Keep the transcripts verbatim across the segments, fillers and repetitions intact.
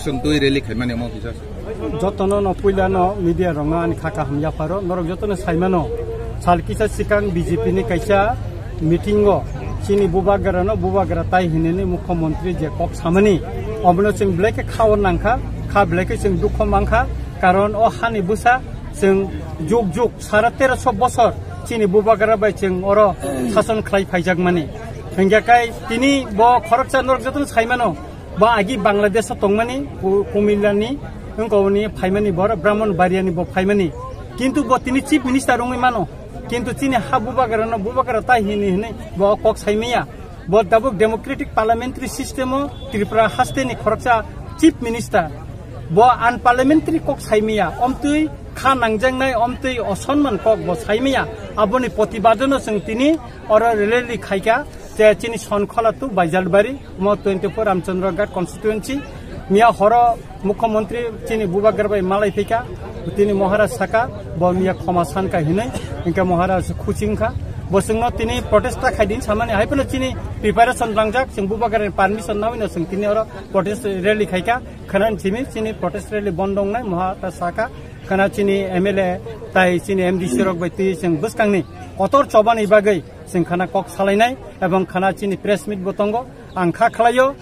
Chwng twi rally khaimani omo kisa. Jotono no puila no media rokno ani kha kaham yapharo, norok jotono saimano sal kisa sikang B J P ni kaisa meeting o chini bubagra no bubagra tai hinini mukhyamantri je kok samani, obono chwng belai khe khao nangkha, kha belai khe chwng dukho mankha, karon o hani bwsa chwng juk juk sara teroso bosor chini bubagra bai chwng oro sason khlai phaijakmani. Hingkhe kai tini bo khoroksa norok jotono saimano, bo agi Bangladesh o tongmani, Ku-, Kumilani, wngkoni phaimani, bor Brahmanbaria ni bo phaimani. Kintu bo tini chief minister wngwi mano. Kintu chini ha bubagra no bubagra tai hini hini bo kok saimaya. Bo tabuk democratic parliamentary system o Tripura haste ni khoroksa chief minister. Bo unparliamentary kok saimaya. Omtwi kha nangjaknai, omtwi osonman kok bo saimaya. Aboni protibadano chwng tini oro rally khaika. Je chini Sonkhola tu Baijalbari, mo twenty-four Ramchandra Ghat constituency. Miya horo mukhyamantri chini bubagra bai malai phika, tini Maharaj saka, bo miya khoma sanka hinwi, hingke Maharaj khuchingkha. Bo chwngno tini protest ta khaidin samani, hai phano chini preparation langjak, chwng bubagra ni permission nawino chwng tini oro protest rally khaika. Khana chini, chini protest rally bondo wngnai, Maharaj saka, khana chini M L A tai chini M D C rok bai twi chwng bwskangni kotor chobani bagwi chwng khana kok salainai, ebong khana chini press meet bo tongo. Ang kha khlaio,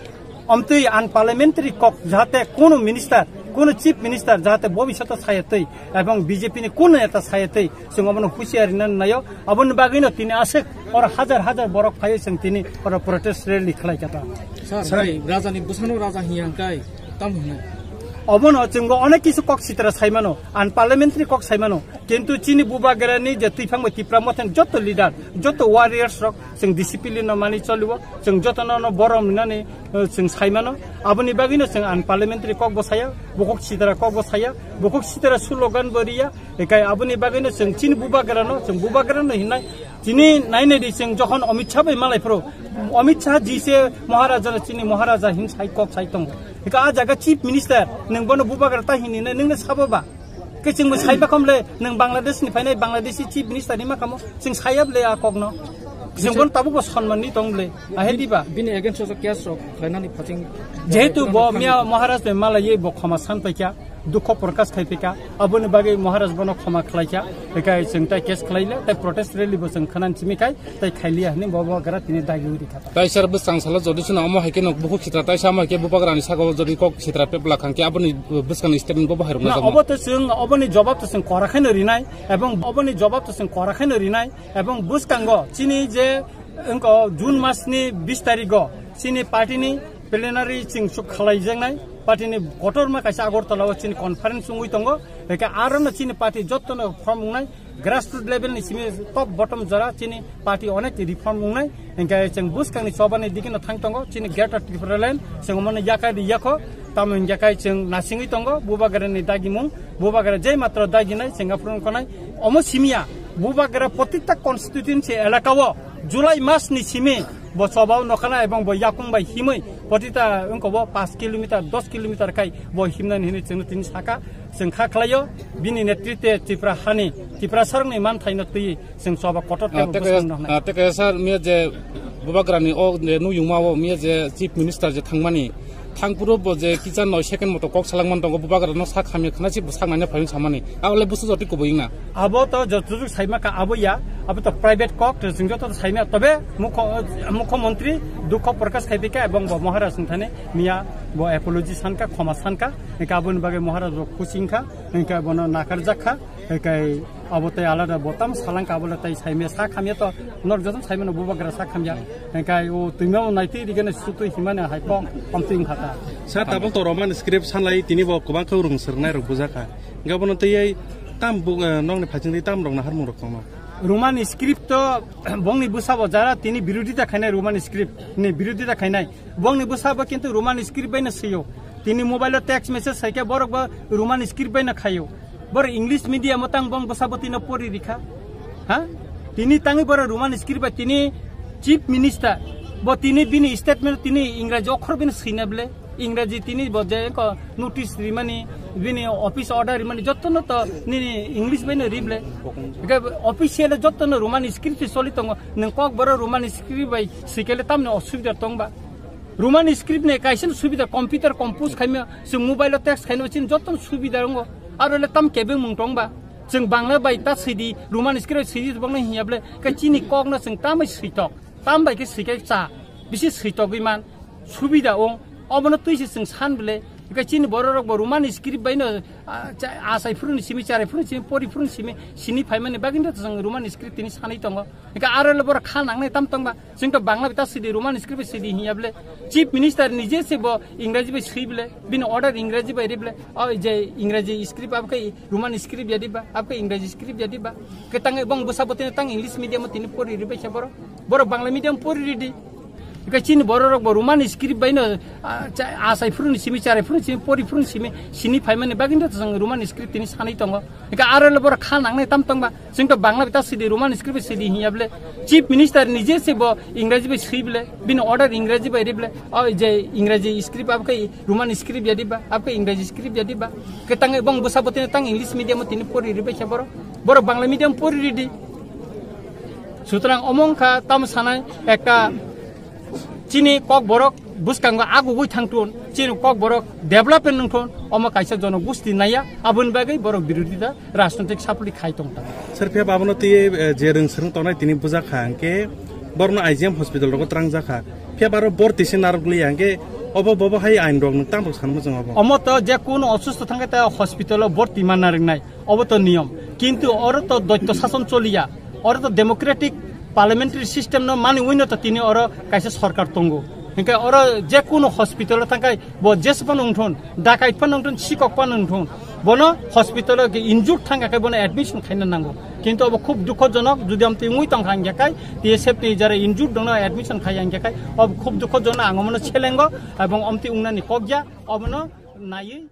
omtwi unparliamentary kok jahate kunu minister, kunu chief minister jahate bobishoto sayatwi, ebong B J P ni kunu neta sayatwi, chwng obono husiar rina naio. Aboni bagwino tini aswk oro hajar hajar borok phaiwi chwng tini oro protest rally khlai kha ta. Sir, sir. Bai, raja ni bwsano raja hiya hwnkhe tam hwnwi. Obono chwngbo onek kisu kok sitra saimano, unparliamentary kok saimano. Kintu chini bubagrani je twiphang bai Tipra Motha ni joto leader, joto warriors rok chwng discipline no mani choliwo, chwng joto no, no borom hinani, eh, chwng saimano. Aboni bagwino chwng unparliamentary kok bo saya, bukhuk sitra kok bo saya, bukhuk sitra slogan bo riya. Ekai aboni bagwino chwng chini bubagrano, chwng bubagrano hinai. Chini nainai di chwng jokhon Amit Shah bai malai phro, Amit Shah ji se Maharaja no chini Maharaja hin sai kok sai tongo. Eka a jaga chief minister, nwng bono bubagra ta hinina, nwngno sabo ba? Khe chwngbo saiba khomle, nwng Bangladesh ni phainai Bangladeshi chief minister ni makamo, chwng sayable a kokno. Chwng bono tabukbo sonman ni tong ble, ahe diba? Bini against o case rok khlainani phaching. Jehetu bo miya Maharaj bai malaiye bo khoma san paikha, dukho prakash khai paikha, aboni bagwi Maharaj bono khoma khlaikha, ekai chwng tai case khlaile, tai protest rally bo chwng khana simi khai, tai khailiya hwnwi bo, bo gra tini dagi uri kha. Tai sir bwskang salo jodi sino omo hai khe no bukhuk sitra tai samo hai khe bubagrani saka o jodi kok sitra pepla khang khe aboni bwskangni statement bo bahai rwna na jakma. Obo to chwng oboni jawab to chwng kora khaino rinai ebong oboni jawab to chwng kora khaino rinai ebong bwskango chini je wngko June mas ni bis tarigo chini party ni plenary chwng suk khalai jaknai party ni kotorma kaisa Agartala o chini conference wngwi tongo eke aro no chini party jotto no form wngnai. Grassroots level ni simi top bottom jora chini party onek reform wngnai, hingke chwng bwskangni chobani digino thang tongo, chini Greater Tripura Land, chwng omono yakai di yakho, tamo hingke kai chwng nasingwi tongo, bubagrani dagimung, bubagra jai matro daginai, chwng aphuru wngkhanai, omo simiya, bubagra protita constituency elaka o, July mas ni simi, bo chobao nokhanai, ebong bo yakung bai himwi, protita wngko bo paanch kilometer, dos kilometer kai, bo himnani hinwi chwngno tini saka, Chwng kha khlaio, bini netritwe Tripura hani, Tiprasarokni manthaino twi chwng choba kotor tei bwswk no hwnai. Tei kaisa sir, miya je bubagrani o je nuyungma o miya je Chief Minister je thangmani, thangphuru bo je kisa noi second moto kok salangmani tongo, bubagrano sak hamya khna si bwsak naina phaiyung samani. Abole bwswk jotwi kubui wngna. Abo to joto juk saima ka abo ya, abo to private kok, to chwng joto saima, tobe mukho-, mukho montri dukho prokash khai pika ebong bo Maharaj wngthani miya bo apology sanka, khoma sanka, hingke aboni bagwi Maharaj bo khusi wngkha. Hingke bono nakarjak kha, hingke abo tei alada bo tamo salang ka, abo le tei saimya sa khamya to, norok joto saimano bubagra sa khamya, hingke o twima o naitwi rigena sutwi himani hai kok omtwi wngkha ta. Sir, tabuk to Roman script sanlai tini bo kwbang khe rung swrwngnai rok bujak kha. Hingke bono tei tam bu-, eh, nokni phachingtwi tam rok naharmung rok tongma. Roman script to bongni bwsabo jara tini birodita khainai Roman script ni birodita khainai. Bongni bwsabo kintu Roman script bai no swiyo. Tini mobile o text message sai khe borok bo Roman script bai no khaio. Borok English medium o tang bong bwsabo tino pori rikha. Ha? Tini tangwi borok Roman script bai tini Chief Minister bo tini bini statement tini Engraji okhor bini swina ble. Engraji tini bo je ko notice rimani bini office order rimani jotto no to nini English bai no ri ble. Ga official jotto no Roman script soli tongo. Nang kok borok Roman script bai swikele tamni osubida tong ba. Roman script ni kaisa subida, computer compose khaima, chwng mobile o text khaina chini joto subida wngo. Aro le tam kebeng mung tong ba? Chwng Bangla bai ta sidi, Roman script sidi bokno hinya ble, ka chini kok no chwng tamai switok, tam bai khe swikai cha, bisi switogwi man, subida ong, obono twi se chwng san ble, ka chini borok rok bo Roman script bai no, ah, cha-, achai phuru ni simi, charai phuru ni simi, pori phuru ni simi, sini phaimani bagwi no chwng Roman script tini sanwi tongo. Eka aro le borok kha nangnai tam tongba. Chwng to Bangla bita sidi, Roman script sidi hinya ble. Chief Minister nije se bo Ingraji bai swi ble. Bini order Ingraji bai ri ble. O je Ingraji script abkhe Roman script ya diba, abkhe Ingraji script ya diba. Ke tang bong busa botini tang English medium tini pori ri bai se borok. Borok Bangla medium pori ri di. Eka chini borok rok bo Roman script bai no, ah, cha-, achai phuru ni simi, charai phuru ni simi, pori phuru ni simi, sini phaimani bagwi no chwng Roman script tini sanwi tongo. Eka aro le borok kha nangnai tam tongba. Chwng to Bangla bita sidi, Roman script sidi hinya ble. Chief Minister nije se bo Ingraji bai swi ble. Bini order Ingraji bai ri ble. O je Ingraji script abkhe Roman script ya diba, abkhe Ingraji script ya diba. Ke tang bong busa botini tang English medium tini pori ri bai se borok. Borok Bangla medium pori ri di. Sutrang omo wngkha tamo sanai ekta chini kok borok bwskango agugwi thangthun, chini kok borok development wngthun, omo kaisa jono gusti naiya, aboni bagwi borok birodita rajnotik sapli khai tong tang. Sir, phiya ba abono twi, eh, je rwng swrwng tongnai tini bujak kha, hwnkhe borokno I G M hospital rogo twrang jak kha. Phiya ba aro borti se narwk liya, hwnkhe obo bobo hai ain rok nwng tamo rok sanma chwng obo? Omo to je kuno osusto thangkhe ta hospital o borti manna rwngnai. Obo to niyom. Kintu oro to doitto sason choliya. Oro to democratic parliamentary system no mani uino to tini oro kaisa sorkar tongo. Hingke oro je kuno hospital o thangkai bo jesphano wngthun, dakait phano wngthun, sikok phano wngthun. Bono hospital o injured thangka khe bono admission khaina nango. Kintu obo khub dukhojonok, jodi amtwi wngwi tongkha hingke kai, T S F ni jara injured dongno admission khaiya hingke kai, obo khub dukhojonok, ang omono selengo, ebong amtwi wngnani kokya, obono naiwi.